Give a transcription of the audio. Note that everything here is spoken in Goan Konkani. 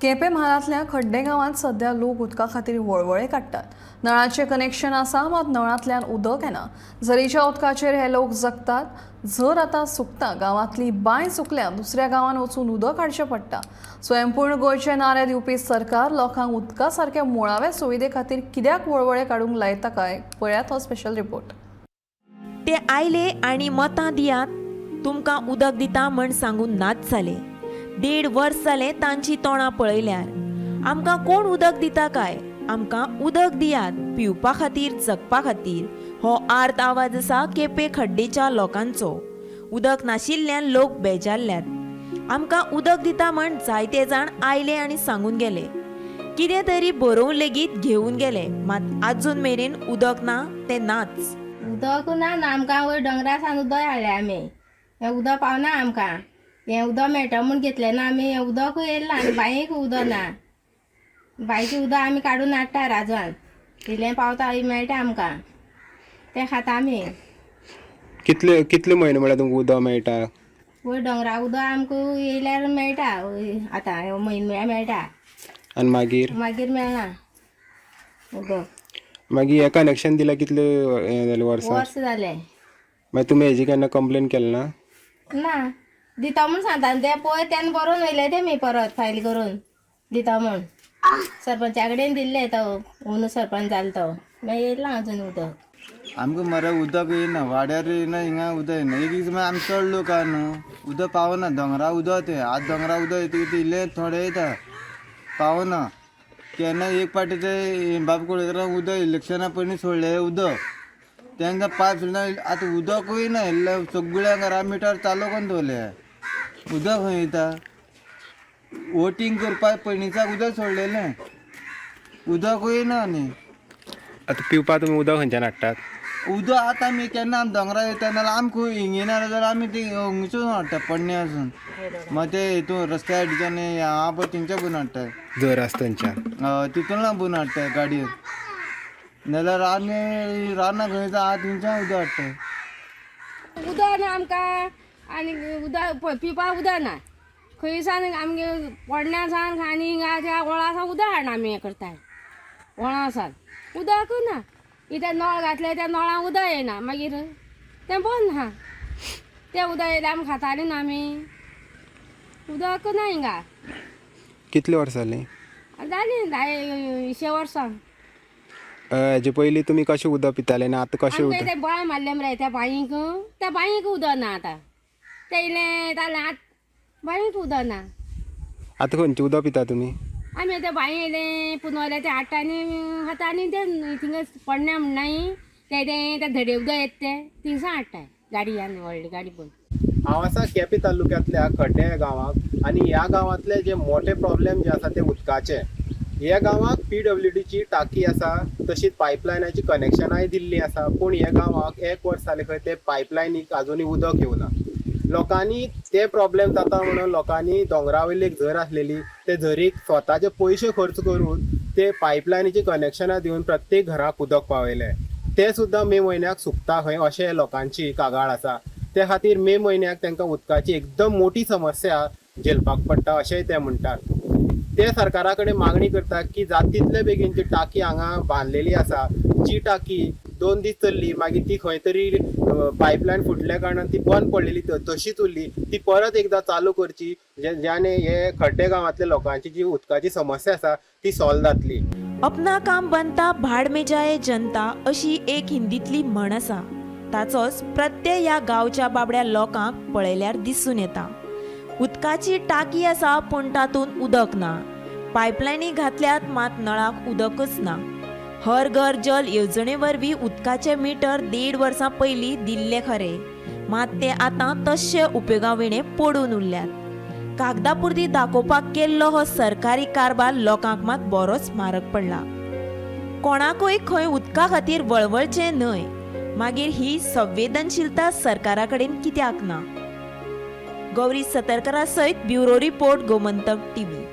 केपें म्हालांतल्या खड्डे गांवांत सध्या लोक उदका खातीर वळवळे काडटात. नळाचें कनेक्शन आसा, मात नळांतल्यान उदक येना. झरीच्या उदकाचेर हे लोक जगतात. झर आतां सुकता. गांवांतली बांय सुकल्या, दुसऱ्या गांवांत वचून उदक हाडचें पडटा. स्वयंपूर्ण गोंयचे नारे दिवपी सरकार लोकांक उदका सारक्या मुळाव्या सुविधे खातीर कित्याक वळवळे काडूंक लायता काय, पळयात हो स्पेशल रिपोर्ट. ते आयले आनी मतां दियात, तुमकां उदक दिता म्हण सांगून नाच जाले. 1.5 वर्स जालें तांची तोंडां पळयल्यार. आमकां कोण उदक दिता काय? आमकां उदक दियात पिवपा खातीर, जगपा खातीर, हो आर्त आवाज आसा केपें खड्डेच्या लोकांचो. उदक नाशिल्ल्यान लोक बेजारल्यात. आमकां उदक दिता म्हण जायते जाण आयले आनी सांगून गेले, कितें तरी बरोवन लेगीत घेवन गेले, मात आजून मेरेन उदक ना तें नाच. उदक ना ना आमकां. वयर दोंगरा सावन उदक हाडलें आमी. हें उदक पावना आमकां. हें उदक मेळटा म्हूण घेतलें ना आमी. हें उदकूय येयलें ना आनी बांयक उदक ना. बांयचें उदक आमी काडून हाडटा राजवान. इल्लें पावता मेळटा आमकां, तें खाता आमी. कितले कितले म्हयने म्हळ्यार तुमकां उदक मेळटा? वयर दोंगरा उदक आमकां येयल्यार मेळटा. आतां ह्यो म्हयनो म्हळ्यार मेळटा. आनी मागीर? मागीर मेळना उदक. मागीर हें कनेक्शन दिल्यार कितले हें जालें वर्सां? वर्स जालें. मागीर तुमी हेजी केन्ना कंप्लेन केली ना? ना, दिता म्हूण सांगता आनी ते पळय तेन्ना बरोवन वयले ते मी परत फायल करून दिता म्हूण सरपंचा कडेन दिल्ले. तो अंदू सरपंच जालो तो. मागीर येयला अजून उदक. आमकां मरे उदक येयना, वाड्यार येयना, हिंगा उदक येयना. एक दीस मागीर आमी चड लोक आहा न्हू, उदक पावना. दोंगरा उदक तें आतां दोंगरा उदक येतकीर तें इल्लें थोडें येता, पावना केन्ना. एक पाटी ते बाब कोळेकरान उदक इलेक्शना पयलीं सोडलें उदक, तेन्ना पायप सोडना. आतां उदकूय ना इल्लें. सगळ्या घरा मिटर चालू करून दवरले, उदक खंय येता? वोटींग करपाक पयलींच्याक उदक सोडलेलें, उदकूय ना न्ही. आतां पिवपाक तुमी उदक खंयच्यान हाडटात? उदक आतां आमी केन्ना आमी दोंगरार वयता, नाल्यार आमी खंय हिंगा येयना जाल्यार आमी ती हांगसून हाडटा, पडणे वचून. मागीर ते हितून रस्त्या सायडीच्यान आहा पळय थिंगच्यान भरून हाडटा. झर आसा थंयच्यान? हय, तितून भरून हाडटा गाडयेन. नाल्यार आमी रानां खंय आहा थिंगच्यान उदक हाडटा. उदक ना आमकां आनी उदक पिवपाक उदक ना. खंय सावन आमगे पोडण्या सावन आनी हिंगा त्या व्हळा सावन उदक हाडना आमी. हें करताय, व्हळा सावन उदक ना. इतें नळ घातले, त्या नळां उदक येयना. मागीर तें बंद आहा. तें उदक येयल्यार आमी खातालीं न्हू आमी. उदक ना हिंगा. कितले वर्सां जालीं? जालीं 10 वर्सां. हेजे पयलीं तुमी कशें उदक पिताले आनी आतां कशें आमकां उदक? तें बांय मारलें मरे, त्या बांयक, त्या बांयक उदक ना आतां. तें इल्लें जालें, आतां बांयक उदक ना. आतां खंयचें उदक पिता तुमी? आमी आतां बांय येयलें पुनवलें तें हाडटा आनी खाता. आनी तें थिंगा पडण्या म्हणनाय तें तें तें धडे उदक येता तें थिंगसान हाडटाय गाडी, आनी व्हडली गाडी पळोवन. हांव आसा केपें तालुक्यांतल्या खड्डे ह्या गांवांत आनी ह्या गांवांतले जे मोठे प्रॉब्लेम जे आसा ते उदकाचे. ह्या गांवाक PWDची टाकी आसा, तशीच पायपलायनाची कनेक्शनाय दिल्ली आसा, पूण ह्या गांवाक 1 वर्स जालें खंय ते पायपलायनीक आजुनूय उदक येवना. लोकांनी ते प्रॉब्लेम जाता म्हणून लोकांनी दोंगरा वयली एक झर आसलेली, ते झरीक स्वताचे पयशे खर्च करून ते पायपलायनीची कनेक्शनां दिवन प्रत्येक घराक उदक पावयलें. ते सुद्दां मे म्हयन्याक सुकता खंय, अशें लोकांची कागाळ आसा. ते खातीर मे म्हयन्याक तांकां उदकाची एकदम मोठी समस्या झेलपाक पडटा अशेंय ते म्हणटात. ते सरकारा कडेन मागणी करतात की जाता तितले बेगीन जी टाकी हांगा बांदलेली आसा, जी टाकी 2 दीस चल्ली, मागीर ती खंय तरी पायपलायन फुटल्या कारणान ती बंद पडलेली तशीच उरली, ती परत एकदां चालू करची, ज्याने हे खड्डे गांवांतल्या लोकांची जी उदकाची समस्या आसा ती सॉल्व जातली. अपना काम बनता भाड में जाए जनता अशी एक हिंदीतली म्हण आसा. ताचोच प्रत्यय ह्या गांवच्या बाबड्या लोकांक पळयल्यार दिसून येता. उदकाची टाकी आसा पूण तातूंत उदक ना. पायपलायनी घातल्यात मात नळाक उदकच ना. हर घर जल येवजणे वरवीं उदकाचे मिटर 1.5 वर्सां पयलीं दिल्ले खरे, मात ते आतां तश्शे उपेगा विणें पडून उरल्यात. कागदा पुरती दाखोवपाक केल्लो हो सरकारी कारभार लोकांक मात बरोच म्हारग पडला. कोणाकूय खंय उदका खातीर वळवळचें न्हय, मागीर ही संवेदनशीलता सरकारा कडेन कित्याक ना? गौरी सतरकरा सयत ब्युरो रिपोर्ट, गोमंतक टीव्ही.